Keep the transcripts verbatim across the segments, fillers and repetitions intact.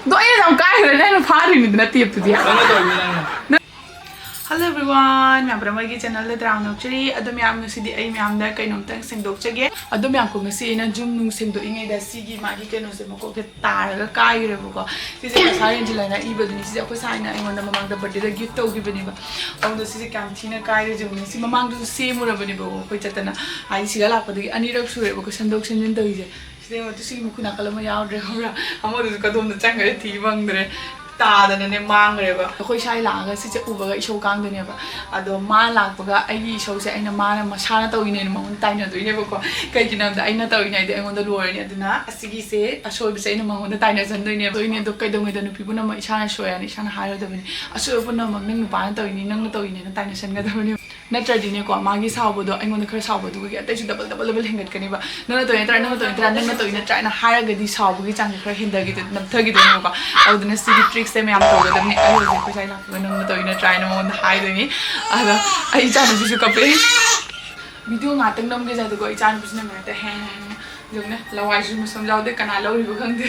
ꯑꯗꯣ ꯑꯩꯅ ꯌꯥꯝ ꯀꯥꯏꯈ꯭ꯔꯦ, ꯅꯪꯅ ꯐꯥꯔꯤꯅꯤꯗꯅ ꯇꯦꯞꯇꯨꯗꯤ꯫ ꯅꯪꯅ ꯇꯧꯔꯤꯅꯤ, ꯅꯪꯅ꯫ Hello everyone, ꯃꯌꯥꯝ ꯄꯨꯝꯅꯃꯛꯀꯤ channelꯗ ꯇꯔꯥꯝꯅ ꯑꯣꯛꯆꯔꯤ꯫ ꯑꯗꯣ ꯃꯌꯥꯝ, ꯉꯁꯤꯗꯤ ꯑꯩ ꯃꯌꯥꯝꯗ ꯀꯩꯅꯣꯝꯇꯪ ꯁꯦꯡꯗꯣꯛꯆꯒꯦ꯫ ꯑꯗꯣ ꯃꯌꯥꯝ, ꯀꯣ, ꯉꯁꯤ ꯑꯩꯅ ꯖꯨꯝ ꯅꯨꯡ ꯁꯦꯡꯗꯣꯛꯏꯉꯩꯗ ꯁꯤꯒꯤ ꯃꯥꯒꯤ ꯀꯩꯅꯣꯁꯦ ꯃꯀꯣꯛꯁꯦ ꯇꯥꯔꯒ ꯀꯥꯏꯈ꯭ꯔꯦꯕꯀꯣ꯫ ꯁꯤꯁꯦ ꯉꯁꯥꯏ ꯔꯦꯟꯖꯤꯂꯥꯅ ꯏꯕꯗꯨꯅꯤ꯫ ꯁꯤꯁꯦ ꯑꯩꯈꯣꯏ ꯁꯥꯏꯅ ꯑꯩꯉꯣꯟꯗ ꯃꯃꯥꯡꯗ birthdayꯗ gift ꯇꯧꯈꯤꯕꯅꯦꯕ꯫ ꯑꯗꯨꯗꯣ ꯁꯤꯁꯦ ꯀꯌꯥꯝ ꯊꯤꯅ ꯀꯥꯏꯔꯦ ꯌꯦꯡꯉꯨꯅꯦ꯫ ꯁꯤ ꯃꯃꯥꯡꯗꯁꯨ ꯁꯦꯝꯃꯨꯔꯕꯅꯦꯕꯀꯣ ꯑꯩꯈꯣꯏ ꯆꯠꯇꯅ꯫ ꯍꯥꯏꯗꯤ ꯁꯤꯗ ꯂꯥꯛꯄꯗꯒꯤ ꯑꯅꯤꯔꯛ ꯁꯨꯔꯦꯕꯀꯣ ꯁꯦꯝꯗꯣꯛ ꯁꯦꯝꯖꯤꯟ ꯇꯧꯔꯤꯁꯦ꯫ ꯁꯤꯗ ꯌꯦꯡꯉꯣ, ꯁꯤꯒꯤ ꯃꯈꯨꯟ ꯅꯥꯀꯜ ꯑꯃ ꯌꯥꯎꯗ꯭ꯔꯦ, ꯈꯪꯕ꯭ꯔꯥ? ꯑꯃꯗꯨꯁꯨ ꯀꯗꯣꯝꯗ ꯆꯪꯈ꯭ꯔꯦ ꯊꯤ ꯐꯪꯗ꯭ꯔꯦ꯫ ꯇꯥꯗꯅꯅꯦ ꯃꯥꯡꯈ꯭ꯔꯦꯕ꯫ ꯑꯩꯈꯣꯏ ꯁ꯭ꯋꯥꯏ ꯂꯥꯛꯑꯒ ꯁꯤꯁꯦ ꯎꯕꯒ ꯏꯁꯧ ꯀꯥꯡꯗꯣꯏꯅꯦꯕ꯫ ꯑꯗꯣ ꯃꯥ ꯂꯥꯛꯄꯒ ꯑꯩꯒꯤ ꯏꯁꯧꯁꯦ ꯑꯩꯅ, ꯃꯥꯅ ꯃꯁꯥꯅ ꯇꯧꯔꯤꯅꯦꯅ ꯃꯉꯣꯟꯗ ꯇꯥꯏꯅꯗꯣꯏꯅꯦꯕꯀꯣ꯫ ꯀꯩꯒꯤꯅꯣ ꯍꯥꯏꯕꯗ ꯑꯩꯅ ꯇꯧꯔꯤꯅꯦ ꯍꯥꯏꯗꯤ ꯑꯩꯉꯣꯟꯗ ꯂꯣꯏꯔꯅꯤ꯫ ꯑꯗꯨꯅ ꯑꯁꯤꯒꯤꯁꯦ ꯑꯁꯣꯏꯕꯁꯦ ꯑꯩꯅ ꯃꯉꯣꯟꯗ ꯇꯥꯏꯅꯖꯟꯗꯣꯏꯅꯦꯕ꯫ ꯑꯗꯨꯏꯅꯦ ꯑꯗꯣ ꯀꯩꯗꯧꯉꯩꯗ ꯅꯨꯄꯤ ꯄꯨꯝꯅꯃꯛ ꯏꯁꯥꯅ ꯁꯣꯏ ꯍꯥꯏꯅ ꯏꯁꯥꯅ ꯍꯥꯏꯔꯣꯏꯗꯕꯅꯤ꯫ ꯑꯁꯣꯏꯕ ꯄꯨꯝꯅꯃꯛ ꯅꯪ ꯅꯨꯄꯥꯅ ꯇꯧꯔꯤꯅꯤ, ꯅꯪꯅ ꯇꯧꯔꯤꯅꯦꯅ ꯇꯥꯏꯅꯁꯟꯒꯗꯕꯅꯦꯕ꯫ ꯅꯠꯇ꯭ꯔꯗꯤꯅꯦꯀꯣ, ꯃꯥꯒꯤ ꯁꯥꯎꯕꯗꯣ ꯑꯩꯉꯣꯟꯗ ꯈꯔ ꯁꯥꯎꯕꯗꯨꯒꯤ ꯑꯇꯩꯁꯨ double double double ꯍꯦꯟꯒꯠꯀꯅꯦꯕ꯫ "ꯅꯪꯅ ꯇꯧꯔꯤ ꯅꯠꯇ꯭ꯔꯥ, ꯅꯪꯅ ꯇꯧꯔꯤ ꯅꯠꯇ꯭ꯔꯥ, ꯅꯪꯅ ꯇꯧꯔꯤ ꯅꯠꯇ꯭ꯔꯥ?" ꯍꯥꯏꯅ ꯍꯥꯏꯔꯒꯗꯤ ꯁꯥꯎꯕꯒꯤ ꯆꯥꯡꯁꯦ ꯈꯔ ꯍꯦꯟꯊꯈꯤꯗꯣꯏ-, ꯅꯝꯊꯈꯤꯗꯣꯏꯅꯦꯕꯀꯣ꯫ ꯑꯗꯨꯗꯨꯅ ꯁꯤꯒꯤ trickꯁꯦ ꯃꯌꯥꯝ ꯇꯧꯒꯗꯕꯅꯤ꯫ ꯑꯩ ꯍꯧꯖꯤꯛ ꯑꯩꯈꯣꯏ ꯁ꯭ꯋꯥꯏ ꯂꯥꯛꯄꯒ "ꯅꯪꯅ ꯇꯧꯔꯤ ꯅꯠꯇ꯭ꯔꯥ?" ꯍꯥꯏꯅ ꯃꯉꯣꯟꯗ ꯍꯥꯏꯗꯣꯏꯅꯤ꯫ ꯑꯗꯣ ꯑꯩ ꯏꯆꯥꯅꯨꯄꯤꯁꯨ ꯀꯞꯄꯛꯑꯦ꯫ Video ꯉꯥꯛꯇꯪ ꯅꯝꯒꯦꯁꯦ, ꯑꯗꯨꯒ ꯏꯆꯥꯅꯨꯄꯤꯁꯤꯅ ꯃꯔꯛꯇ ꯍꯦ ꯍꯦ ꯍꯦ꯫ ꯌꯦꯡꯉꯨꯅꯦ, ꯂꯋꯥꯏꯁꯤꯁꯨ ꯃꯁꯝ ꯌꯥꯎꯗꯦ, ꯀꯅꯥ ꯂꯧꯔꯤꯕ ꯈꯪꯗꯦ꯫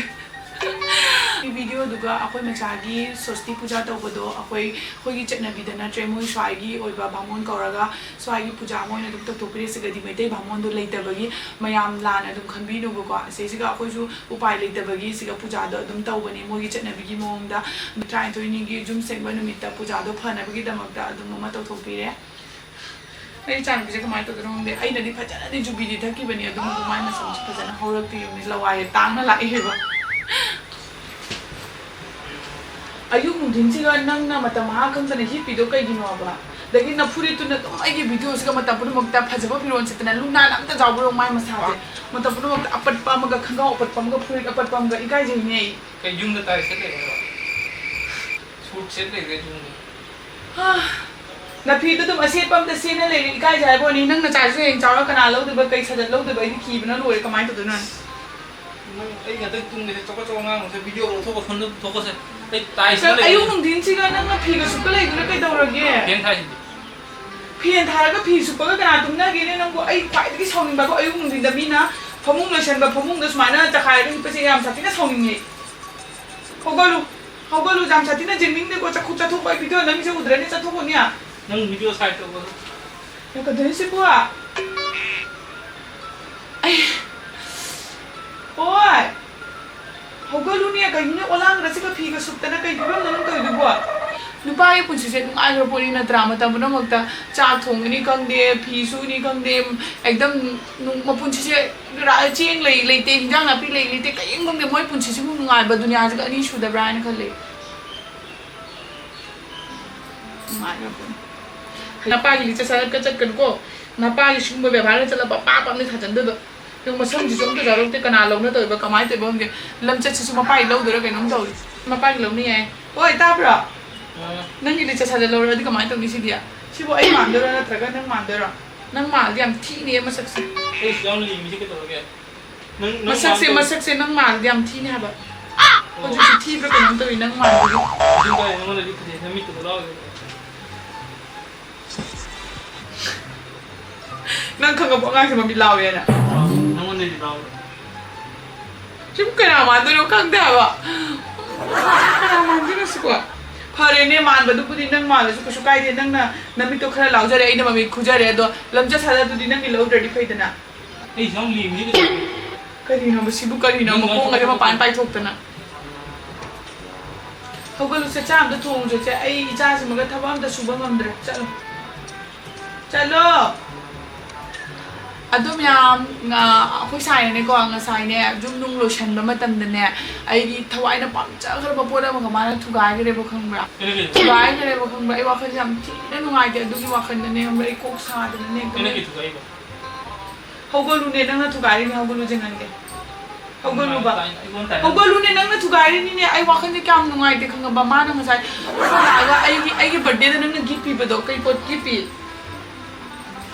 ꯁꯤ videoꯗꯨꯒ ꯑꯩꯈꯣꯏ ꯃꯆꯥꯒꯤ ꯁꯣꯁꯇꯤ ꯄꯨꯖꯥ ꯇꯧꯕꯗꯣ ꯑꯩꯈꯣꯏ, ꯑꯩꯈꯣꯏꯒꯤ ꯆꯠꯅꯕꯤꯗ ꯅꯠꯇ꯭ꯔꯦ, ꯃꯣꯏ ꯁ꯭ꯋꯥꯏꯒꯤ ꯑꯣꯏꯕ ꯕꯥꯃꯣꯟ ꯀꯧꯔꯒ ꯁ꯭ꯋꯥꯏꯒꯤ ꯄꯨꯖꯥ ꯃꯣꯏꯅ ꯑꯗꯨꯝ ꯇꯧꯊꯣꯛꯄꯤꯔꯦ꯫ ꯁꯤꯒꯗꯤ ꯃꯩꯇꯩ ꯕꯥꯃꯣꯟꯗꯣ ꯂꯩꯇꯕꯒꯤ ꯃꯌꯥꯝ ꯂꯥꯟꯅ ꯑꯗꯨꯝ ꯈꯟꯕꯤꯅꯨꯕꯀꯣ꯫ ꯑꯁꯤꯁꯤꯒ ꯑꯩꯈꯣꯏꯁꯨ ꯎꯄꯥꯏ ꯂꯩꯇꯕꯒꯤ ꯁꯤꯒ ꯄꯨꯖꯥꯗꯣ ꯑꯗꯨꯝ ꯇꯧꯕꯅꯦ ꯃꯣꯏꯒꯤ ꯆꯠꯅꯕꯤꯒꯤ ꯃꯑꯣꯡꯗ꯫ ꯇꯔꯥꯅꯤꯊꯣꯏꯅꯤꯒꯤ ꯌꯨꯝ ꯁꯦꯡꯕ ꯅꯨꯃꯤꯠꯇ ꯄꯨꯖꯥꯗꯣ ꯐꯅꯕꯒꯤꯗꯃꯛꯇ ꯑꯗꯨꯝ ꯑꯃ ꯇꯧꯊꯣꯛꯄꯤꯔꯦ꯫ ꯑꯩ ꯏꯆꯥꯅꯨꯄꯤꯁꯦ ꯀꯃꯥꯏꯅ ꯇꯧꯗꯣꯏꯅꯣ ꯈꯪꯗꯦ꯫ ꯑꯩꯅꯗꯤ ꯐꯖꯅꯗꯤ ꯖꯨꯕꯤꯗꯤ ꯊꯛꯈꯤꯕꯅꯤ, ꯑꯗꯨꯕꯨ ꯃꯥꯏ ꯃꯁꯝꯁꯦ ꯐꯖꯅ ꯍꯧꯔꯛꯇꯦ꯫ ꯌꯦꯡꯉꯨꯅꯦ, ꯂꯋꯥꯏꯗ ꯇꯥꯡꯅ ꯂꯥꯛꯏꯕ꯫ ꯑꯌꯨꯛ ꯅꯨꯡꯊꯤꯟꯁꯤꯒ ꯅꯪꯅ ꯃꯇꯝ ꯃꯍꯥ ꯈꯪꯗꯅ ꯍꯤꯞꯄꯤꯗꯣ ꯀꯩꯒꯤꯅꯣꯕ? ꯑꯗꯒꯤ ꯅꯐꯨꯔꯤꯠꯇꯨꯅ ꯑꯗꯨꯝ ꯑꯩꯒꯤ videoꯁꯤꯒ ꯃꯇꯝ ꯄꯨꯝꯅꯃꯛꯇ ꯐꯖꯕ ꯐꯤꯔꯣꯜ ꯁꯦꯠꯇꯅ ꯂꯨꯅꯥꯟ ꯑꯝꯇ ꯌꯥꯎꯕ꯭ꯔꯣ ꯃꯥꯏ ꯃꯁꯥꯁꯦ? ꯃꯇꯝ ꯄꯨꯝꯅꯃꯛꯇ ꯑꯄꯠꯄ ꯑꯃꯒ, ꯈꯪꯒꯥꯎ ꯑꯄꯠꯄ ꯑꯃꯒ, ꯐꯨꯔꯤꯠ ꯑꯄꯠꯄ ꯑꯃꯒ, ꯏꯀꯥꯏꯖꯩꯅꯦ ꯑꯩ꯫ ꯀꯩ ꯌꯨꯝꯗ ꯇꯥꯏ ꯁꯦꯠ ꯂꯩꯔꯦ ꯍꯥꯏꯕ? ꯁꯨꯠ ꯁꯦꯠ ꯂꯩꯔꯦ ꯌꯨꯝꯗ꯫ ꯍꯥ, ꯅꯐꯤꯗꯣ ꯑꯗꯨꯝ ꯑꯁꯦꯠꯄ ꯑꯝꯇ ꯁꯦꯠꯅ ꯂꯩꯔꯦ, ꯏꯀꯥꯏꯖꯩ ꯍꯥꯏꯕ ꯋꯥꯅꯤ꯫ ꯅꯪ ꯅꯆꯥꯁꯨ ꯍꯌꯦꯡ ꯆꯥꯎꯔ ꯀꯅꯥ ꯂꯧꯗꯣꯏꯕ, ꯀꯩ ꯁꯥꯖꯠ ꯂꯧꯗꯣꯏꯕ? ꯑꯩꯗꯤ ꯀꯤꯕꯅ ꯂꯣꯏꯔꯦ, ꯀꯃꯥꯏꯅ ꯇꯧꯗꯣꯏꯅꯣ? ꯅꯪ ꯑꯩ ꯉꯥꯛꯇꯪ ꯇꯨꯝꯒꯦꯁꯦ, ꯆꯀꯠ ꯆꯀꯠ ꯉꯥꯡꯅꯨꯁꯦ, video ꯂꯧꯊꯣꯛꯑꯣ, ꯐꯣꯟꯗ ꯄꯨꯊꯣꯛꯀꯣꯁꯦ꯫ ꯑꯩ ꯇꯥꯏꯁꯤꯗ ꯅꯪ ꯂꯩ꯫ ꯑꯌꯨꯛ ꯅꯨꯡꯊꯤꯟꯁꯤꯒ ꯅꯪꯅ ꯐꯤꯒ ꯁꯨꯞꯄ ꯂꯩꯗꯨꯅ ꯀꯩꯗꯧꯔꯒꯦ? ꯐꯦꯟ ꯊꯥꯏꯁꯤꯗꯤ꯫ ꯐꯦꯟ ꯊꯥꯔꯒ ꯐꯤ ꯁꯨꯞꯄꯒ ꯀꯅꯥ ꯇꯨꯝꯅꯒꯦꯅꯦ ꯅꯪꯕꯨ? ꯑꯩ ꯈ꯭ꯋꯥꯏꯗꯒꯤ ꯁꯥꯎꯅꯤꯡꯕ ꯍꯥꯏꯕꯨ ꯑꯌꯨꯛ ꯅꯨꯡꯊꯤꯟꯗ ꯃꯤꯅ ꯐꯃꯨꯡ ꯂꯣꯏꯁꯟꯕ, ꯐꯃꯨꯡꯗ ꯁꯨꯃꯥꯏꯅ ꯆꯈꯥꯏꯔꯒ ꯍꯤꯞꯄꯁꯦ ꯌꯥꯝ ꯁꯥꯊꯤꯅ ꯁꯥꯎꯅꯤꯡꯉꯦ꯫ ꯍꯧꯒꯠꯂꯨ, ꯍꯧꯒꯠꯂꯨ, ꯌꯥꯝ ꯁꯥꯊꯤꯅ ꯌꯦꯡꯅꯤꯡꯗꯦꯀꯣ꯫ ꯆꯠꯈꯣ, ꯆꯠꯊꯣꯛꯄ, ꯑꯩ video ꯅꯝꯃꯤꯁꯦ ꯎꯗ꯭ꯔꯅꯦ? ꯆꯠꯊꯣꯛꯈꯣꯅꯦ꯫ ꯅꯪ video side ꯇꯧꯕ꯫ ꯌꯥꯝ ꯀꯗꯔꯤ ꯁꯤꯕꯨ꯫ ꯑꯩ, ꯍꯣꯏ꯫ ꯍꯧꯒꯠꯂꯨꯅꯦ, ꯀꯩꯅꯣꯅꯦ, ꯑꯣꯂꯥꯡꯒꯗꯁꯤꯒ ꯐꯤꯒ ꯁꯨꯞꯇꯅ ꯀꯩ ꯐꯤꯕꯝꯅꯣ ꯅꯪ ꯇꯧꯔꯤꯗꯨꯕꯣ? ꯅꯨꯄꯥꯒꯤ ꯄꯨꯟꯁꯤꯁꯦ ꯅꯨꯡꯉꯥꯏꯈ꯭ꯔ ꯄꯣꯠꯅꯤ ꯅꯠꯇ꯭ꯔꯥ? ꯃꯇꯝ ꯄꯨꯝꯅꯃꯛꯇ ꯆꯥꯛ ꯊꯣꯡꯒꯅꯤ ꯈꯪꯗꯦ, ꯐꯤ ꯁꯨꯅꯤ ꯈꯪꯗꯦ, ꯑꯦꯛꯗꯝ ꯅꯨꯡ-, ꯃꯄꯨꯟꯁꯤꯁꯦ ꯔꯥ-, ꯆꯦꯡ ꯂꯩ ꯂꯩꯇꯦ, ꯍꯤꯟꯖꯥꯡ ꯅꯥꯄꯤ ꯂꯩ ꯂꯩꯇꯦ, ꯀꯔꯤꯝ ꯈꯪꯗꯦ꯫ ꯃꯣꯏ ꯄꯨꯟꯁꯤꯁꯤꯕꯨ ꯅꯨꯡꯉꯥꯏꯕ ꯗꯨꯅꯤꯌꯥꯁꯤꯒ ꯑꯅꯤ ꯁꯨꯗꯕ꯭ꯔꯥ ꯍꯥꯏꯅ ꯈꯜꯂꯦ꯫ ꯅꯨꯡꯉꯥꯏꯈ꯭ꯔ ꯄꯣꯠꯅꯤ꯫ ꯅꯄꯥꯒꯤ ꯂꯤꯆꯠ ꯁꯥꯖꯠꯀ ꯆꯠꯀꯅꯨꯀꯣ꯫ ꯅꯄꯥꯒꯤ ꯁꯤꯒꯨꯝꯕ ꯕꯦꯕꯥꯔꯒ ꯆꯠꯂꯕ ꯄꯥꯞ ꯄꯥꯞꯅꯤ ꯊꯥꯖꯟꯗꯣꯏꯕ꯫ ꯅꯪ ꯃꯁꯝꯁꯤꯁꯨ ꯑꯝꯇ ꯖꯥꯔꯣꯛꯇꯦ, ꯀꯅꯥ ꯂꯧꯅꯗꯣꯏꯕ? ꯀꯃꯥꯏꯅ ꯇꯧꯔꯤꯕ ꯈꯪꯗꯦ꯫ ꯂꯝꯆꯠꯁꯤꯁꯨ ꯃꯄꯥꯒꯤ ꯂꯧꯗꯣꯏꯔꯥ ꯀꯩꯅꯣꯝ ꯇꯧꯔꯤ꯫ ꯃꯄꯥꯒꯤ ꯂꯧꯅꯤ ꯍꯥꯏ꯫ ꯍꯣꯏ, ꯇꯥꯕ꯭ꯔꯣ? ꯑꯥ꯫ ꯅꯪꯒꯤ ꯂꯤꯆꯠ ꯁꯥꯖꯠ ꯂꯧꯔꯗꯤ ꯀꯃꯥꯏꯅ ꯇꯧꯅꯤ ꯁꯤꯗꯤ? ꯁꯤꯕꯨ ꯑꯩ ꯃꯥꯟꯗꯣꯏꯔꯣ ꯅꯠꯇ꯭ꯔꯒ ꯅꯪ ꯃꯥꯟꯗꯣꯏꯔꯣ? ꯅꯪ ꯃꯥꯜꯂꯗꯤ ꯌꯥꯝ ꯊꯤꯅꯦ ꯃꯁꯛꯁꯦ꯫ ꯑꯩꯁꯨ ꯌꯥꯝ ꯂꯤꯃꯤꯁꯦ ꯀꯩꯗꯧꯔꯒꯦ? ꯅꯪ, ꯅꯪ ꯃꯁꯛꯁꯦ, ꯃꯥꯟꯗꯣꯏꯔꯣ? ꯃꯁꯛꯁꯦ ꯅꯪ ꯃꯥꯜꯂꯗꯤ ꯌꯥꯝ ꯊꯤꯅꯦ ꯍꯥꯏꯕ꯫ ꯑꯣ꯫ ꯍꯧꯖꯤꯛꯁꯨ ꯊꯤꯕ꯭ꯔꯥ ꯀꯩꯅꯣꯝ ꯇꯧꯔꯤ ꯅꯪ ꯃꯥꯟꯕꯒꯤ꯫ ꯑꯗꯨꯝ ꯇꯧꯔꯦ, ꯅꯪꯉꯣꯟꯗꯗꯤ ꯐꯖꯩ, ꯅꯃꯤꯠꯇꯨꯗ ꯂꯥꯎꯔꯦ꯫ ꯅꯪ ꯈꯪꯉꯕꯣ ꯑꯉꯥꯡꯁꯦ ꯃꯃꯤꯠ ꯂꯥꯎꯋꯦꯅ? ꯅꯪꯉꯣꯟꯗꯗꯤ ꯂꯥꯎꯔꯦ꯫ ꯁꯤꯕꯨ ꯀꯅꯥ ꯃꯥꯟꯗꯣꯏꯅꯣ ꯈꯪꯗꯦ ꯍꯥꯏꯕ꯫ ꯀꯅꯥ ꯃꯥꯟꯗꯣꯏꯅꯣ ꯁꯤꯕꯣ? ꯐꯔꯦꯅꯦ, ꯃꯥꯟꯕꯗꯨꯕꯨꯗꯤ ꯅꯪ ꯃꯥꯜꯂꯁꯨ ꯀꯩꯁꯨ ꯀꯥꯏꯗꯦ꯫ ꯅꯪꯅ ꯅꯃꯤꯠꯇꯣ ꯈꯔ ꯂꯥꯎꯖꯔꯦ, ꯑꯩꯅ ꯃꯃꯤꯠ ꯈꯨꯖꯔꯦ, ꯑꯗꯣ ꯂꯝꯆꯠ ꯁꯥꯖꯠꯇꯨꯗꯤ ꯅꯪꯒꯤ ꯂꯧꯗ꯭ꯔꯗꯤ ꯐꯩꯗꯅ꯫ ꯑꯩꯁꯨ ꯌꯥꯝ ꯂꯤꯃꯤꯅꯦ ꯀꯩꯗꯧꯔꯒꯦ? ꯀꯔꯤꯅꯣꯕ ꯁꯤꯕꯨ, ꯀꯔꯤꯅꯣ? ꯅꯪ ꯃꯈꯣꯡꯒꯁꯦ ꯃꯄꯥꯟ ꯄꯥꯏꯊꯣꯛꯇꯅ꯫ ꯍꯧꯒꯠꯂꯨꯁꯦ, ꯆꯥꯛ ꯑꯝꯇ ꯊꯣꯡꯉꯨꯁꯦ꯫ ꯑꯩ ꯏꯆꯥꯁꯤꯃꯒ ꯊꯕꯛ ꯑꯝꯇ ꯁꯨꯕ ꯉꯝꯗ꯭ꯔꯦ꯫ ꯆꯠꯂꯣ꯫ ꯆꯠꯂꯣ꯫ ꯑꯗꯣ ꯃꯌꯥꯝ, ꯉ-, ꯑꯩꯈꯣꯏ ꯁꯥꯏꯅꯅꯦꯀꯣ, ꯉꯁꯥꯏꯅꯦ, ꯌꯨꯝ ꯅꯨꯡ ꯂꯣꯏꯁꯟꯕ ꯃꯇꯝꯗꯅꯦ, ꯑꯩꯒꯤ ꯊꯋꯥꯏꯅ ꯄꯥꯝꯖꯈ꯭ꯔꯕ ꯄꯣꯠ ꯑꯃꯒ ꯃꯥꯅ ꯊꯨꯒꯥꯏꯈ꯭ꯔꯦꯕ, ꯈꯪꯕ꯭ꯔꯥ? ꯀꯩꯅꯣ, ꯀꯩꯅꯣ? ꯊꯨꯒꯥꯏꯈ꯭ꯔꯦꯕ, ꯈꯪꯕ꯭ꯔꯥ? ꯑꯩ ꯋꯥꯈꯜꯁꯦ ꯌꯥꯝ ꯊꯤꯅ ꯅꯨꯡꯉꯥꯏꯇꯦ꯫ ꯑꯗꯨꯒꯤ ꯋꯥꯈꯜꯗꯅꯦ, ꯈꯪꯕ꯭ꯔꯥ? ꯑꯩ ꯀꯣꯛ ꯁꯥꯗꯅꯅꯦ, ꯀꯩꯅꯣ, ꯀꯩ ꯊꯨꯒꯥꯏꯕ? ꯍꯧꯒꯠꯂꯨꯅꯦ, ꯅꯪꯅ ꯊꯨꯒꯥꯏꯔꯤꯅꯦ, ꯍꯧꯒꯠꯂꯨ ꯌꯦꯡꯍꯟꯒꯦ꯫ ꯍꯧꯒꯠꯂꯨꯕ꯫ ꯑꯩꯉꯣꯟꯗ ꯇꯥꯏꯅ, ꯑꯩꯉꯣꯟꯗ ꯇꯥꯏꯅ꯫ ꯍꯧꯒꯠꯂꯨꯅꯦ, ꯅꯪꯅ ꯊꯨꯒꯥꯏꯔꯤꯅꯤꯅꯦ꯫ ꯑꯩ ꯋꯥꯈꯜꯁꯦ ꯀꯌꯥꯝ ꯅꯨꯡꯉꯥꯏꯇꯦ ꯈꯪꯉꯕ? ꯃꯥꯅ ꯉꯁꯥꯏ ꯐꯣꯟ ꯂꯥꯛꯑꯒ ꯑꯩꯒꯤ, ꯑꯩꯒꯤ birthdayꯗ ꯅꯪꯅ gift ꯄꯤꯕꯗꯣ, ꯀꯩ ꯄꯣꯠ gift ꯄꯤ?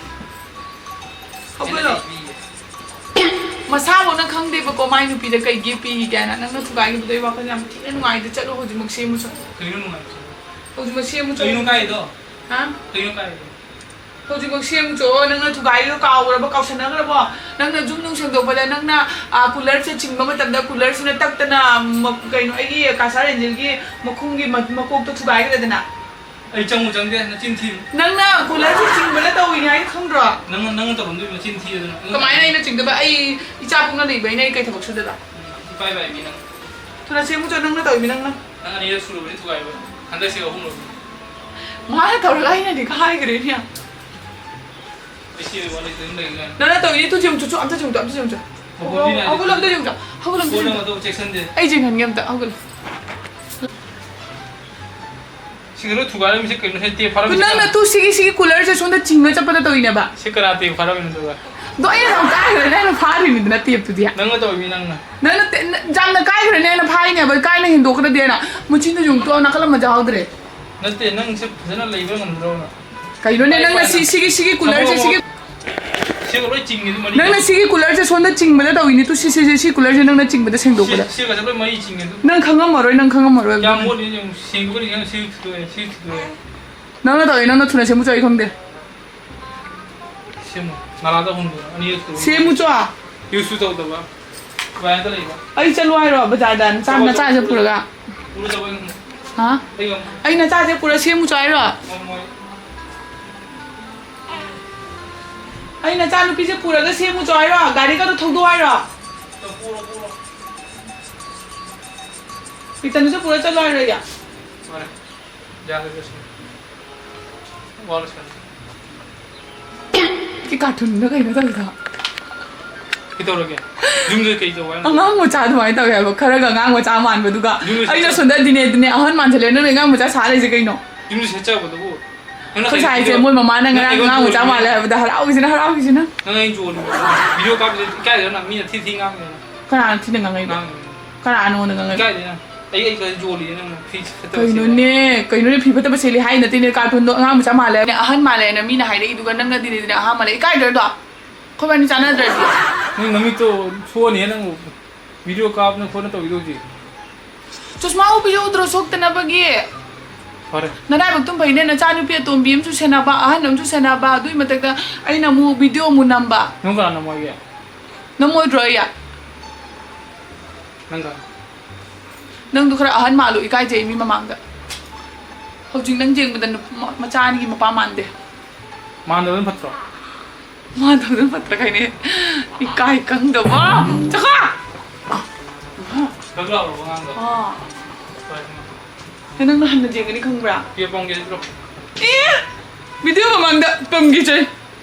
ꯍꯧꯒꯠꯂꯣ꯫ ꯃꯁꯥꯐꯧꯅ ꯈꯪꯗꯦꯕꯀꯣ, ꯃꯥꯏ ꯅꯨꯄꯤꯗ ꯀꯩ gift ꯄꯤꯒꯦ ꯍꯥꯏꯅ꯫ ꯅꯪꯅ ꯊꯨꯒꯥꯏꯈꯤꯕꯗꯣ ꯑꯩ ꯋꯥꯈꯜ ꯌꯥꯝ ꯊꯤꯅ ꯅꯨꯡꯉꯥꯏꯇꯦ꯫ ꯆꯠꯂꯣ ꯍꯧꯖꯤꯛꯃꯛ ꯁꯦꯝꯃꯨ ꯆꯠꯂꯣ꯫ ꯀꯩꯅꯣ ꯅꯨꯡꯉꯥꯏꯇ꯭ꯔꯤꯁꯦ? ꯍꯧꯖꯤꯛꯃꯛ ꯁꯦꯝꯃꯨ ꯆꯠꯂꯣ꯫ ꯀꯩꯅꯣ ꯀꯥꯏꯗꯣ? ꯍꯥ? ꯀꯩꯅꯣ ꯀꯥꯏꯗꯣ? ꯍꯧꯖꯤꯛꯃꯛ ꯁꯦꯝꯃꯨꯆꯣ, ꯅꯪꯅ ꯊꯨꯒꯥꯏꯔꯤꯗꯣ ꯀꯥꯎꯈ꯭ꯔꯕ, ꯀꯥꯎꯁꯟꯅꯈ꯭ꯔꯕꯣ? ꯅꯪꯅ ꯌꯨꯝ ꯅꯨꯡ ꯁꯦꯡꯗꯣꯛꯄꯗ ꯅꯪꯅ, ꯑ, coolerꯁꯦ ꯆꯤꯡꯕ ꯃꯇꯝꯗ coolerꯁꯤꯅ ꯇꯛꯇꯅ ꯃ-, ꯀꯩꯅꯣ, ꯑꯩꯒꯤ ꯀꯥꯁꯥ ꯔꯦꯟꯖꯦꯜꯒꯤ ꯃꯈꯣꯡꯒꯤ ꯃ-, ꯃꯀꯣꯛꯇꯣ ꯊꯨꯒꯥꯏꯈ꯭ꯔꯦꯗꯅ꯫ ꯑꯩ ꯆꯪꯉꯨ ꯆꯪꯗꯦ, ꯅꯆꯤꯟ ꯊꯤꯅꯨ꯫ ꯅꯪꯅ coolerꯁꯦ ꯆꯤꯡꯕꯗ ꯇꯧꯔꯤꯅꯦ ꯍꯥꯏꯅ ꯈꯪꯗ꯭ꯔꯣ? ꯅꯪꯅ, ꯅꯪꯅ ꯇꯧꯔꯝꯗꯣꯏꯕ ꯅꯆꯤꯟ ꯊꯤꯗꯅ꯫ ꯀꯃꯥꯏꯅ ꯑꯩꯅ ꯆꯤꯡꯗꯣꯏꯕ? ꯑꯩ ꯏꯆꯥ ꯄꯣꯛꯅ ꯂꯩꯕ ꯑꯩꯅ ꯑꯩ ꯀꯩ ꯊꯕꯛ ꯁꯨꯗꯣꯏꯕ? ꯏꯄꯥꯏ ꯄꯥꯏꯕꯤ ꯅꯪ꯫ ꯊꯨꯅ ꯁꯦꯝꯃꯨꯆꯣ, ꯅꯪꯅ ꯇꯧꯔꯤꯃꯤ ꯅꯪꯅ꯫ ꯅꯪ ꯑꯅꯤꯔꯛ ꯁꯨꯔꯕꯅꯤ ꯊꯨꯒꯥꯏꯕ꯫ ꯍꯟꯗꯛꯁꯤꯒ ꯑꯍꯨꯝꯂꯛ꯫ ꯃꯥꯅ ꯇꯧꯔꯒ ꯑꯩꯅꯗꯤ ꯍꯥꯏꯈ꯭ꯔꯦꯅꯦ꯫ ꯑꯩ ꯁꯤ ꯋꯥꯔꯤꯁꯦ ꯑꯗꯨꯝ ꯂꯩꯒꯦ꯫ ꯅꯪꯅ ꯇꯧꯔꯤꯗꯨ ꯌꯦꯡꯉꯨꯆꯣ, ꯑꯝꯇ ꯌꯦꯡꯉꯨꯆꯣ, ꯑꯝꯇ ꯌꯦꯡꯉꯨꯆꯣ꯫ ꯍꯧꯒꯠꯂꯣ, ꯍꯧꯒꯠꯂꯣ, ꯑꯝꯇ ꯌꯦꯡꯉꯨꯆꯣ꯫ ꯍꯧꯒꯠꯂꯣ, ꯑꯝꯇ ꯐꯣꯟ ꯌꯦꯡꯉꯨꯆꯣ꯫ ꯑꯃꯗꯣ ꯆꯦꯛꯁꯟꯗꯦ꯫ ꯑꯩ ꯌꯦꯡꯍꯟꯒꯦ ꯑꯝꯇ, ꯍꯧꯒꯠꯂꯣ꯫ ꯁꯤꯒ ꯂꯣꯏ ꯊꯨꯒꯥꯏꯔꯝꯃꯤꯁꯦ ꯀꯩꯅꯣ? ꯁꯤ ꯇꯦꯞ ꯐꯥꯔꯝꯃꯤꯁꯦ ꯅꯪꯅ ꯀꯅꯥ? ꯇꯨ ꯁꯤꯒꯤ, ꯁꯤꯒꯤ coolerꯁꯦ ꯁꯣꯝꯗ ꯆꯤꯡꯉ ꯆꯠꯄꯗ ꯇꯧꯔꯤꯅꯦꯕ꯫ ꯁꯤ ꯀꯅꯥ ꯇꯦꯞ ꯐꯥꯔꯝꯃꯤꯅꯣ ꯑꯗꯨꯒ? ꯑꯗꯣ ꯑꯩꯅ ꯌꯥꯝ ꯀꯥꯏꯈ꯭ꯔꯦ, ꯅꯪꯅ ꯐꯥꯔꯤꯅꯤꯗꯅ ꯇꯦꯞꯇꯨꯗꯤ꯫ ꯅꯪꯅ ꯇꯧꯔꯤꯃꯤ ꯅꯪꯅ꯫ ꯅꯪꯅ ꯇꯦ-, ꯅ-, ꯌꯥꯝꯅ ꯀꯥꯏꯈ꯭ꯔꯦꯅꯦ, ꯑꯩꯅ ꯐꯥꯔꯤꯅꯦꯕ, ꯀꯥꯏꯅ ꯍꯦꯟꯗꯣꯛꯈ꯭ꯔꯗꯤꯅ꯫ ꯃꯆꯤꯟꯗꯨ ꯌꯦꯡꯉꯨ ꯇꯣ, ꯅꯥꯀꯜ ꯑꯃ ꯌꯥꯎꯗ꯭ꯔꯦ꯫ ꯅꯠꯇꯦ, ꯅꯪꯁꯦ ꯐꯖꯅ ꯂꯩꯕ ꯉꯝꯗ꯭ꯔꯣꯅ? ꯀꯩꯅꯣꯅꯦ, ꯏꯄꯥꯏ ꯅꯪꯅ ꯄꯥꯏꯕꯤ꯫ ꯁꯤ-, ꯁꯤꯒꯤ, ꯁꯤꯒꯤ coolerꯁꯦ, ꯁꯤꯒꯤ ꯁꯤꯒ ꯂꯣꯏ ꯆꯤꯡꯉꯦ ꯑꯗꯨ ꯃꯔꯤ꯫ ꯅꯪꯅ ꯁꯤꯒꯤ coolerꯁꯦ ꯁꯣꯝꯗ ꯆꯤꯡꯕꯗ ꯇꯧꯋꯤꯅꯦ꯫ ꯇꯨ ꯁꯤ, ꯁꯤ, ꯁꯤ, ꯁꯤ coolerꯁꯦ ꯅꯪꯅ ꯆꯤꯡꯕꯗ ꯁꯦꯡꯗꯣꯛꯄꯗ꯫ ꯁꯤ-, ꯁꯤꯒꯁꯦ ꯂꯣꯏ ꯃꯔꯤ ꯆꯤꯡꯉꯦ ꯑꯗꯨ꯫ ꯅꯪ ꯈꯪꯉꯝꯃꯔꯣꯏ, ꯅꯪ ꯈꯪꯉꯝꯃꯔꯣꯏ ꯀꯌꯥꯝ ꯑꯗꯨꯅꯤ꯫ ꯃꯣꯠꯂꯤ ꯌꯦꯡꯉꯨ, ꯁꯦꯡꯗꯣꯛꯀꯅꯤ ꯌꯦꯡꯉꯨ, ꯁꯤ ꯊꯨꯗꯣꯛꯑꯦ, ꯁꯤ ꯊꯨꯗꯣꯛꯑꯦ꯫ ꯅꯪꯅ ꯇꯧꯋꯤ, ꯅꯪꯅ ꯊꯨꯅ ꯁꯦꯝꯃꯨꯆꯣ, ꯑꯩ ꯈꯪꯗꯦ꯫ ꯁꯦꯝꯃꯨ꯫ ꯅꯥꯂꯥꯗ ꯍꯨꯟꯗꯣꯛꯑꯣ, ꯑꯅꯤꯔꯛ ꯁꯨꯔꯦ꯫ ꯁꯦꯝꯃꯨꯆꯣ꯫ Useꯁꯨ ꯇꯧꯗꯕ꯫ ꯗꯨꯀꯥꯟꯗ ꯂꯩꯕ꯫ ꯑꯩ ꯆꯠꯂꯨ ꯍꯥꯏꯔꯣ ꯕꯖꯥꯔꯗ? ꯅꯆꯥ-, ꯆꯠꯂꯣ, ꯅꯆꯥꯁꯦ ꯆꯠꯂꯣ꯫ ꯄꯨꯔꯒ? ꯄꯨꯔ ꯆꯠꯂꯣ, ꯑꯩ ꯉꯝꯃꯣꯏ꯫ ꯍꯥ? ꯑꯩ ꯉꯝꯃꯣꯏ꯫ ꯑꯩ ꯅꯆꯥꯁꯦ ꯄꯨꯔ ꯁꯦꯝꯃꯨꯆꯣ ꯍꯥꯏꯔꯣ? ꯉꯝꯃꯣꯏ꯫ ꯑꯩ ꯅꯆꯥꯅꯨꯄꯤꯁꯦ ꯄꯨꯔꯒ ꯁꯦꯝꯃꯨꯆꯣ ꯍꯥꯏꯔꯣ? ꯒꯥꯔꯤꯒꯗꯣ ꯊꯧꯗꯣꯛ ꯍꯥꯏꯔꯣ? ꯄꯨꯔꯣ, ꯄꯨꯔꯣ꯫ ꯄꯤꯇꯟꯗꯨꯁꯨ ꯄꯨꯔ ꯆꯠꯂꯣ ꯍꯥꯏꯔꯣ ꯑꯩ? ꯐꯔꯦ꯫ ꯌꯥꯔꯦ, ꯂꯣꯏꯁꯤꯜꯂꯦ꯫ ꯋꯥ ꯂꯣꯏꯁꯤꯜꯂꯦ꯫ ꯁꯤ cartoonꯗ ꯀꯩꯅꯣ ꯇꯧꯔꯤꯗꯣ? ꯀꯩꯗꯧꯔꯒꯦ? ꯌꯨꯝꯗ ꯀꯩ ꯇꯧ ꯍꯥꯏꯅꯣ? ꯑꯉꯥꯡ ꯃꯆꯥ ꯑꯗꯨꯃꯥꯏꯅ ꯇꯧꯋꯦ ꯍꯥꯏꯕ, ꯈꯔꯒ ꯑꯉꯥꯡ ꯃꯆꯥ ꯃꯥꯟꯕꯗꯨꯒ꯫ ꯌꯨꯝꯗ ꯑꯩꯅ ꯁꯦꯠꯆ- ꯁꯣꯝꯗ ꯗꯤꯅꯦ ꯗꯤꯅꯦ ꯑꯍꯟ ꯃꯥꯟꯁꯤꯜꯂꯦ, ꯅꯪꯅ ꯑꯉꯥꯡ ꯃꯆꯥ ꯁꯥ ꯂꯩꯁꯦ ꯀꯩꯅꯣ? ꯌꯨꯝꯗ ꯁꯦꯠꯆꯕꯗꯨꯕꯨ꯫ ꯅꯪꯅ ꯑꯩꯈꯣꯏ ꯀꯩ ꯁꯥꯏꯁꯦ, ꯚꯤꯗꯤꯑꯣ-, ꯃꯣꯏ ꯃꯃꯥꯅ ꯅꯪ ꯉꯔꯥꯡ ꯑꯩꯉꯣꯟꯗ ꯑꯉꯥꯡ ꯃꯆꯥ ꯆꯣꯜꯂꯤꯕ ꯃꯥꯜꯂꯦ ꯅꯪ꯫ ꯍꯥꯏꯕꯗ ꯍꯔꯥꯎꯈꯤꯁꯤꯅ, ꯍꯔꯥꯎꯈꯤꯁꯤꯅ꯫ ꯅꯪ ꯑꯩ ꯆꯣꯜꯂꯤꯕ ꯅꯪ꯫ ꯚꯤꯗꯤꯑꯣ ꯀꯥꯞꯄꯗ ꯏꯀꯥꯏꯗ꯭ꯔꯣ ꯅꯪ? ꯃꯤꯅ ꯊꯤ ꯊꯤ ꯉꯥꯡꯉꯦꯅ꯫ ꯀꯅꯥꯅ ꯊꯤꯅ ꯉꯥꯡꯉꯛꯏꯕ? ꯉꯥꯡꯉꯦ꯫ ꯀꯅꯥ ꯅꯉꯣꯟꯗ ꯉꯥꯡꯉꯛꯏꯕ? ꯏꯀꯥꯏꯗꯦ ꯅꯪ꯫ ꯑꯩ, ꯑꯩ ꯀꯩꯅꯣ ꯆꯣꯜꯂꯤꯅꯦ ꯅꯪꯅ ꯐꯤ ꯐꯠꯇꯕ ꯁꯦꯠꯂꯦ꯫ ꯀꯩꯅꯣꯅꯦ? ꯀꯩꯅꯣꯅꯦ ꯐꯤ ꯐꯠꯇꯕ ꯁꯦꯠꯂꯤ ꯍꯥꯏ ꯅꯠꯇꯦꯅꯦ, cartoonꯗꯣ ꯑꯉꯥꯡ ꯃꯆꯥ ꯃꯥꯜꯂꯦ ꯍꯥꯏꯅ, ꯑꯍꯟ ꯃꯥꯜꯂꯦ ꯍꯥꯏꯅ ꯃꯤꯅ ꯍꯥꯏꯔꯛꯏꯗꯨꯒ ꯅꯪꯅ ꯗꯤꯅꯦ ꯗꯤꯅꯦ ꯑꯍꯟ ꯃꯥꯜꯂꯦ꯫ ꯏꯀꯥꯏꯗ꯭ꯔꯣ ꯑꯗꯣ? ꯑꯩꯈꯣꯏꯕꯥꯅꯤ ꯆꯥꯟꯅꯗ꯭ꯔꯗꯤ꯫ ꯅꯪ ꯅꯃꯤꯠꯇꯣ ꯁꯣꯛꯑꯅꯤꯍꯦ ꯅꯪ꯫ ꯚꯤꯗꯤꯑꯣ ꯀꯥꯞꯅ ꯈꯣꯠꯅ ꯇꯧꯔꯤꯗꯣ ꯍꯧꯖꯤꯛ꯫ ꯆꯨꯁꯃꯥ ꯎꯞꯄꯤꯁꯦ ꯎꯗ꯭ꯔꯣ ꯁꯣꯛꯇꯅꯕꯒꯤ? ꯐꯔꯦ꯫ ꯅꯔꯥꯏꯕꯛꯇꯨꯝ ꯐꯩꯅꯦ, ꯅꯆꯥꯅꯨꯄꯤ ꯑꯇꯣꯝꯕꯤ ꯑꯃꯁꯨ ꯁꯦꯟꯅꯕ, ꯑꯍꯟ ꯑꯃꯁꯨ ꯁꯦꯟꯅꯕ, ꯑꯗꯨꯏ ꯃꯊꯛꯇ ꯑꯩꯅ ꯑꯃꯨꯛ ꯚꯤꯗꯤꯑꯣ ꯑꯃꯨꯛ ꯅꯝꯕ꯫ ꯅꯪ ꯀꯅꯥ ꯅꯝꯃꯣꯏꯒꯦ? ꯅꯝꯃꯣꯏꯗ꯭ꯔꯣ ꯑꯩ? ꯅꯪꯒ? ꯅꯪꯗꯣ ꯈꯔ ꯑꯍꯟ ꯃꯥꯜꯂꯨ, ꯏꯀꯥꯏꯖꯩ ꯃꯤ ꯃꯃꯥꯡꯗ꯫ ꯍꯧꯖꯤꯛ ꯅꯪ ꯌꯦꯡꯕꯗ ꯅꯨꯞ-, ꯃ-, ꯃꯆꯥ ꯑꯅꯤꯒꯤ ꯃꯄꯥ ꯃꯥꯟꯗꯦ꯫ ꯃꯥꯟꯗꯕꯅ ꯐꯠꯇ꯭ꯔꯣ? ꯃꯥꯟꯗꯕꯅ ꯐꯠꯇ꯭ꯔꯥ ꯀꯥꯏꯅꯦ? ꯏꯀꯥꯏ ꯈꯪꯗꯕ꯫ ꯆꯠꯈꯣ! ꯈꯪ ꯂꯥꯎꯔꯕ ꯑꯉꯥꯡꯗꯣ? ꯑꯥ꯫ ꯍꯣꯏ꯫ ꯑꯦ, ꯅꯪꯅ ꯍꯟꯅ ꯌꯦꯡꯒꯅꯤ ꯈꯪꯕ꯭ꯔꯥ? ꯄꯤꯌꯦ ꯄꯝꯒꯦ ꯍꯥꯏꯕ꯭ꯔꯣ? ꯑꯦ! ꯚꯤꯗꯤꯑꯣ ꯃꯃꯥꯡꯗ ꯄꯝꯈꯤꯁꯦ꯫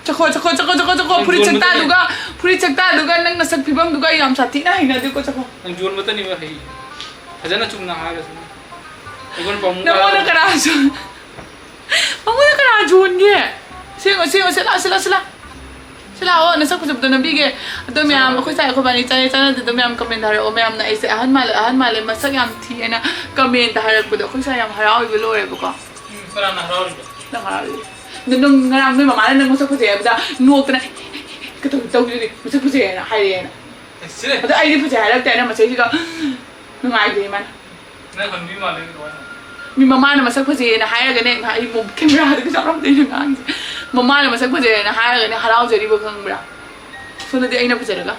ꯆꯠꯈꯣ, ꯆꯠꯈꯣ, ꯆꯠꯈꯣ, ꯆꯠꯈꯣ, ꯆꯠꯈꯣ꯫ ꯅꯪ ꯐꯨꯔꯤꯠ ꯌꯣꯟꯕꯗꯅꯦ꯫ ꯆꯛꯇꯥꯗꯨꯒ, ꯐꯨꯔꯤꯠ ꯆꯛꯇꯥꯗꯨꯒ ꯅꯪ ꯅꯁꯛ ꯐꯤꯕꯝꯗꯨꯒ ꯑꯩ ꯌꯥꯝ ꯁꯥꯊꯤꯅ ꯍꯩꯅꯗꯦꯀꯣ, ꯆꯠꯈꯣ꯫ ꯅꯪ ꯌꯣꯟꯕꯗꯅꯦꯕ ꯍꯩ꯫ ꯐꯖꯅ ꯆꯨꯝꯅ ꯍꯥꯏꯔꯁꯨ꯫ ꯑꯩꯉꯣꯟꯗ ꯄꯥꯝꯃꯨ ꯅꯪꯉꯣꯟꯗ ꯀꯥꯏ ꯀꯅꯥꯁꯨ, ꯅꯪꯉꯣꯟꯗ ꯀꯅꯥ ꯌꯣꯟꯒꯦ? ꯁꯦꯡꯉꯣ, ꯁꯦꯡꯉꯣ, ꯁꯦ ꯂꯥ, ꯁꯦ ꯂꯥ, ꯁꯦ ꯂꯥ꯫ ꯁꯤ ꯂꯥꯛꯑꯣ, ꯅꯁꯛ ꯐꯖꯕꯗꯣ ꯅꯝꯕꯤꯒꯦ꯫ ꯑꯗꯣ ꯃꯌꯥꯝ, ꯑꯩꯈꯣꯏ ꯁꯥꯏ ꯑꯩꯈꯣꯏ ꯕꯥꯅꯤ ꯆꯥꯅꯩ ꯆꯥꯅꯗꯦ, ꯑꯗꯣ ꯃꯌꯥꯝ comment ꯍꯥꯏꯔꯛꯑꯣ꯫ ꯃꯌꯥꯝꯅ ꯑꯩꯁꯦ ꯑꯍꯟ ꯃꯥꯜꯂꯦ, ꯑꯍꯟ ꯃꯥꯜꯂꯦ, ꯃꯁꯛ ꯌꯥꯝ ꯊꯤꯑꯅ comment ꯍꯥꯏꯔꯛꯄꯗꯣ ꯑꯩꯈꯣꯏ ꯁꯥꯏ ꯌꯥꯝ ꯍꯔꯥꯎꯕ ꯂꯣꯏꯔꯦꯕꯀꯣ꯫ ꯎꯝ, ꯀꯅꯥꯅ ꯍꯔꯥꯎꯔꯤꯕ? ꯅꯪ ꯍꯔꯥꯎꯔꯤꯕ꯫ ꯅꯪ, ꯅꯪ ꯉꯔꯥꯡ ꯅꯣꯏ ꯃꯃꯥꯅ ꯅꯪ ꯃꯁꯛ ꯐꯖꯩ ꯍꯥꯏꯕꯗ ꯅꯣꯛꯇꯅ ꯀꯩꯗꯧ-, ꯇꯧꯔꯤꯗꯨꯗꯤ ꯃꯁꯛ ꯐꯖꯩ ꯍꯥꯏꯅ ꯍꯥꯏꯔꯛꯑꯦꯅ꯫ ꯑꯦ, ꯁꯤꯔꯦ꯫ ꯑꯗꯣ ꯑꯩꯗꯤ ꯐꯖꯩ ꯍꯥꯏꯔꯛꯇꯦꯅ ꯃꯁꯩꯁꯤꯒ ꯅꯨꯡꯉꯥꯏꯇꯦ ꯃꯥꯅ꯫ ꯅꯪ ꯍꯟꯕꯤ ꯃꯥꯜꯂꯦ ꯀꯃꯥꯏꯅ? ꯃꯤ ꯃꯃꯥꯅ ꯃꯁꯛ ꯐꯖꯩꯌꯦꯅ ꯍꯥꯏꯔꯒꯅꯦ, ꯉꯥ-, ꯑꯩ ꯃꯨꯛ camera ꯗꯒ ꯆꯥꯎꯔꯝꯗꯣꯏꯅꯦ ꯉꯥꯡꯉꯤꯁꯦ꯫ ꯃꯃꯥꯅ ꯃꯁꯛ ꯐꯖꯩꯌꯦꯅ ꯍꯥꯏꯔꯒꯅꯦ ꯍꯔꯥꯎꯖꯔꯤꯕ ꯈꯪꯕ꯭ꯔꯥ? ꯁꯣꯝꯗꯗꯤ ꯑꯩꯅ ꯐꯖꯔꯒ꯫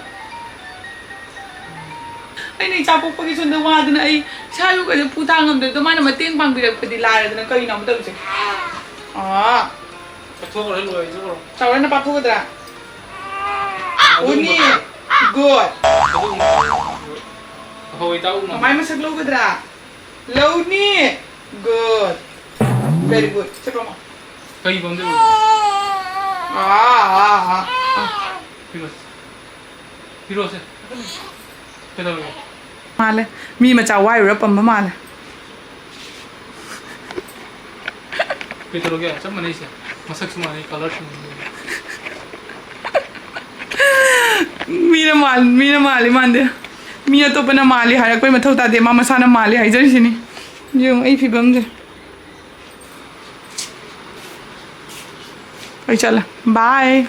ꯑꯩꯅ ꯏꯆꯥ ꯄꯣꯛꯄꯒꯤ ꯁꯣꯝꯗ ꯋꯥꯗꯅ ꯑꯩ ꯏꯁꯥ ꯌꯣꯛꯀꯗ ꯄꯨ ꯊꯥꯡ ꯉꯝꯗꯕꯗꯣ ꯃꯥꯅ ꯃꯇꯦꯡ ꯄꯥꯡꯕꯤꯔꯛꯄꯗꯤ ꯂꯥꯏꯔꯗꯅ ꯀꯩꯅꯣ ꯑꯃ ꯇꯧꯔꯤꯁꯦ? ꯑꯥ꯫ ꯆꯠꯊꯣꯛꯈ꯭ꯔꯦ, ꯂꯣꯏꯔꯦ, ꯆꯠꯈ꯭ꯔꯣ꯫ ꯆꯥꯎꯔꯅ ꯄꯥꯛꯊꯣꯛꯀꯗ꯭ꯔꯥ? ꯑꯗꯨꯒꯨꯝꯕ ꯎꯅꯤ꯫ Good꯫ ꯑꯗꯨꯒꯨꯝꯕ ꯑꯐꯕ ꯏꯇꯥꯎ ꯎꯅꯕ꯫ ꯃꯃꯥꯏ ꯃꯁꯛ ꯂꯧꯒꯗ꯭ꯔꯥ? ꯂꯧꯅꯤ꯫ Good꯫ Very good꯫ ꯆꯠꯄ ꯑꯃ꯫ ꯀꯩ ꯄꯥꯝꯗꯣꯏꯕ? ꯑꯥ, ꯑꯥ, ꯑꯥ, ꯑꯥ꯫ ꯄꯤꯔꯣꯁꯦ꯫ ꯄꯤꯔꯣꯁꯦ꯫ ꯀꯩꯗꯧꯔꯒꯦ? ꯃꯥꯜꯂꯦ꯫ ꯃꯤ ꯃꯆꯥ ꯋꯥꯏꯔꯨꯔ ꯄꯝꯕ ꯃꯥꯜꯂꯦ꯫ ꯀꯩꯗꯧꯔꯒꯦ? ꯆꯞ ꯃꯥꯟꯅꯩꯁꯦ꯫ ꯃꯁꯛꯁꯨ ꯃꯥꯟꯅꯩ, colour ꯁꯨ ꯃꯥꯟꯅꯩ꯫ ꯃꯤꯅ ꯃꯥꯜ-, ꯃꯤꯅ ꯃꯥꯜꯂꯤ ꯃꯥꯟꯗꯦ꯫ ꯃꯤ ꯑꯇꯣꯞꯄꯅ ꯃꯥꯜꯂꯤ ꯍꯥꯏꯔꯛꯄꯩ ꯃꯊꯧ ꯇꯥꯗꯦ꯫ ꯃꯥ ꯃꯁꯥꯅ ꯃꯥꯜꯂꯤ ꯍꯥꯏꯖꯔꯤꯁꯤꯅꯤ꯫ ꯌꯦꯡꯉꯨ ꯑꯩ ꯐꯤꯕꯝꯁꯦ꯫ ꯑꯩ ꯆꯠꯂꯦ꯫ Bye꯫